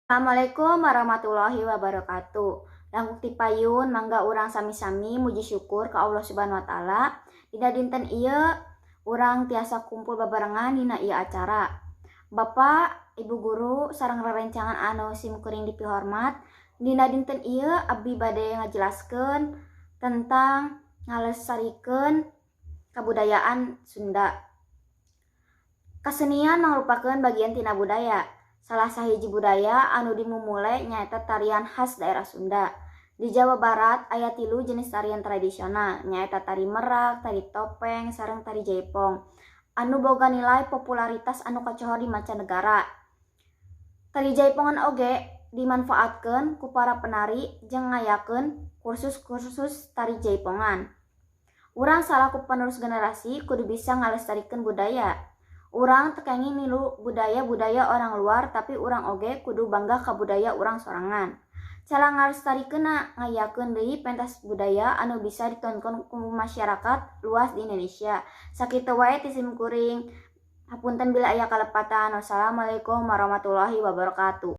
Assalamualaikum warahmatullahi wabarakatuh. Langkung ti payun, mangga urang sami-sami muji syukur ka Allah Subhanahu wa Taala. Dina dinten ieu urang tiasa kumpul babarengan dina ieu acara. Bapak, Ibu guru sareng rerencangan anu simkuring dipihormat, dina dinten ieu abdi bade ngajelaskeun tentang ngalestarikeun kabudayaan Sunda. Kasenian mangrupakeun bagian tina budaya. Salah sahiji budaya anu dimumule nyaeta tarian khas daerah Sunda. Di Jawa Barat aya tilu jenis tarian tradisional, nyaeta tari merak, tari topeng, sareng tari jaipong, anu boga nilai popularitas anu kacohor di mancanegara. Tari jaipongan oge dimanfaatkeun ku para penari jeung ngayakeun kursus-kursus tari jaipongan. Urang salaku penerus generasi kudu bisa ngalestarikeun budaya. Urang teu kenging niru budaya-budaya orang luar, tapi urang oge kudu bangga ka budaya urang sorangan. Cara ngalestarikeunna ngayakeun deui pentas budaya anu bisa ditonton ku masyarakat luas di Indonesia. Sakitu wae ti simkuring. Hapunten bilih aya kalepatan. Wassalamualaikum warahmatullahi wabarakatuh.